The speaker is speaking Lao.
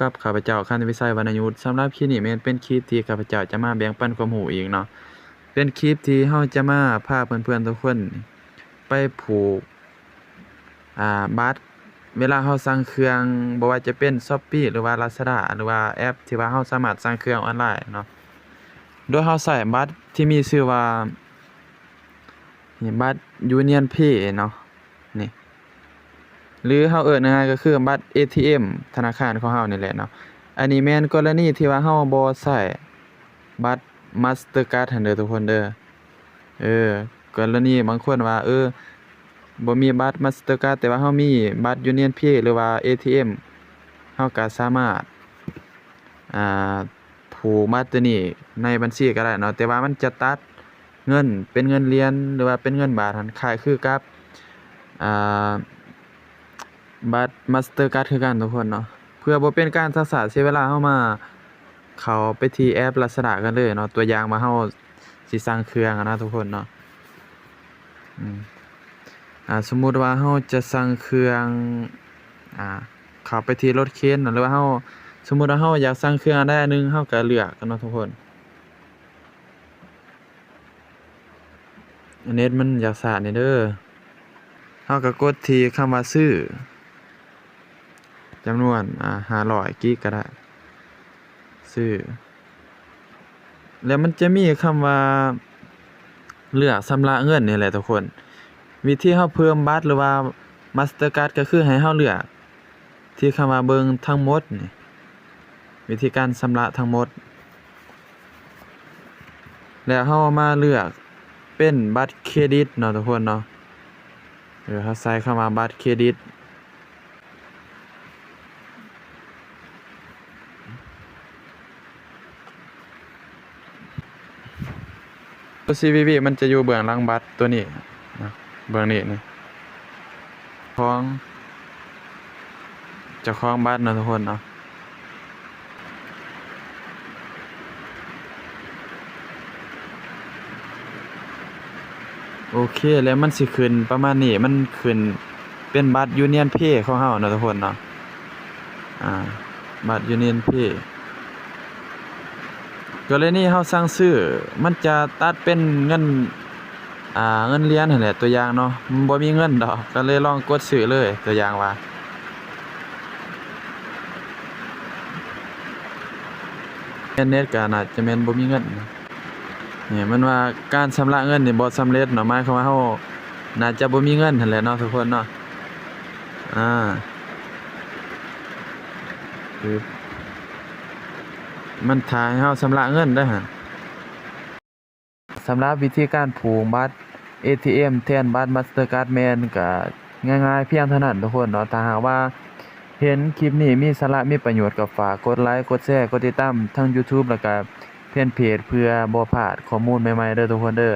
ກັບຂ້າພະເຈົ້າ ຄັນວິໄຊ ວັນນະຍຸດ. ສຳລັບຄລິບນີ້ແມ່ນເປັນຄລິບທີ່ຂ້າພະເຈົ້າຈະມາແບ່ງປັນຄວາມຮູ້ອີກເນາະ, ເປັນຄລິບທີ່ເຮົາຈະມາພາເພື່ອນໆທຸກຄົນໄປຜູກ ອ່າ ບັດ ເວລາເຮົາສັ່ງເຄື່ອງ ບໍ່ວ່າຈະເປັນ Shopee ຫຼືວ່າ Lazada ຫຼືວ່າແອັບທີ່ວ່າເຮົາສາມາດສັ່ງເຄື່ອງອອນລາຍເນາະ, ໂດຍເຮົາໃຊ້ບັດທີ່ມີຊື່ວ່າ ນີ້ ບັດ Union Pay ເນາະ ນີ້ ຫຼືເຮົາເອີ້ນງ່າຍໆກໍຄືບັດ ເອທີເອັມ ທະນາຄານຂອງເຮົານີ້ແຫຼະເນາະ. ອັນນີ້ແມ່ນກໍລະນີທີ່ວ່າເຮົາບໍ່ໃຊ້ບັດ Mastercard ຫັ້ນເດີທຸກຄົນເດີ. ເອີ ກໍລະນີບາງຄົນວ່າ ເອີ ບໍ່ມີບັດ Mastercard ແຕ່ວ່າເຮົາມີບັດ Union Pay ຫຼືວ່າ ເອທີເອັມ ເຮົາກໍສາມາດ ອ່າ ຜູກບັດໂຕນີ້ໃນບັນຊີກໍໄດ້ເນາະ, ແຕ່ວ່າມັນຈະຕັດເງິນເປັນເງິນຫຼຽນ ຫຼືວ່າເປັນເງິນບາດຫັ້ນ ຄ້າຍຄືກັບ ອ່າ ບັດ Mastercard ຄືກັນທຸກຄົນເນາະ. ເພື່ອບໍ່ເປັນການຊັກຊ້າເສຍເວລາ ເຮົາມາເຂົ້າໄປທີ່ແອັບ Lazada ກັນເລີຍເນາະ. ຕົວຢ່າງວ່າເຮົາຊິສັ່ງເຄື່ອງນະທຸກຄົນເນາະ, ອືມ ອ່າ ສົມມຸດວ່າເຮົາຈະສັ່ງເຄື່ອງ ອ່າ ເຂົ້າໄປທີ່ລົດເຂນເນາະ ຫຼືວ່າເຮົາ ສົມມຸດວ່າເຮົາຢາກສັ່ງເຄື່ອງອັນໃດອັນໜຶ່ງ ເຮົາກໍເລືອກເນາະທຸກຄົນ. ເນັດມັນຢາກຊ້ານີ້ເດີ. ເຮົາກໍກົດທີ່ຄຳວ່າຊື້ ຈຳນວນ ອ່າ ຫ້າຮ້ອຍກິກກໍໄດ້ ຊື້ ແລ້ວມັນຈະມີຄຳວ່າເລືອກຊຳລະເງິນນີ້ແຫຼະທຸກຄົນ. ວິທີເຮົາເພີ່ມບັດ ຫຼືວ່າ Mastercard ກໍຄືໃຫ້ເຮົາເລືອກ ທີ່ຄຳວ່າເບິ່ງທັງໝົດນີ້ ວິທີການຊຳລະທັງໝົດ ແລ້ວເຮົາມາເລືອກເປັນບັດເຄຣດິດເນາະທຸກຄົນເນາະ. ເອີ ເຮົາໃສ່ຄຳວ່າບັດເຄຣດິດ ໂຕ ຊີວີວີ ມັນຈະຢູ່ເບື້ອງຫຼັງບັດໂຕນີ້ນະ ເບື້ອງນີ້ນີ້ ຂອງ ເຈົ້າຂອງບັດເນາະທຸກຄົນເນາະ. ໂອເຄ ແລ້ວມັນຊິຂຶ້ນປະມານນີ້ ມັນຂຶ້ນເປັນບັດ Union Pay ຂອງເຮົາເນາະທຸກຄົນເນາະ. ອ່າ ບັດ Union Pay ກໍລະນີເຮົາສັ່ງຊື້ ມັນຈະຕັດເປັນເງິນ ອ່າ ເງິນຫຼຽນຫັ້ນແຫຼະ ຕົວຢ່າງເນາະ, ມັນບໍ່ມີເງິນດອກ ກໍເລີຍລອງກົດຊື້ເລີຍ ຕົວຢ່າງວ່າ ແມ່ນເນັດກໍໜ້າຈະແມ່ນບໍ່ມີເງິນ. ນີ້ມັນວ່າການຊຳລະເງິນນີ້ບໍ່ສຳເລັດເນາະ, ໝາຍຄວາມວ່າເຮົາໜ້າຈະບໍ່ມີເງິນຫັ້ນແຫຼະເນາະທຸກຄົນເນາະ. ອ່າ ຄືມັນຖ້າໃຫ້ເຮົາຊຳລະເງິນເດ້ຫັ້ນ. ສຳລັບວິທີການຜູກບັດ ເອທີເອັມ ແທນບັດ Mastercard ແມ່ນກະງ່າຍໆພຽງເທົ່ານັ້ນທຸກຄົນເນາະ. ຖ້າຫາກວ່າເຫັນຄລິບນີ້ມີສາລະ ມີປະໂຫຍດ ກໍຝາກກົດໄລ ກົດແຊ ກົດຕິດຕາມທັງ YouTube ແລ້ວກະແຟນເພຈ ເພື່ອບໍ່ພາດຂໍ້ມູນໃໝ່ໆເດີທຸກຄົນເດີ.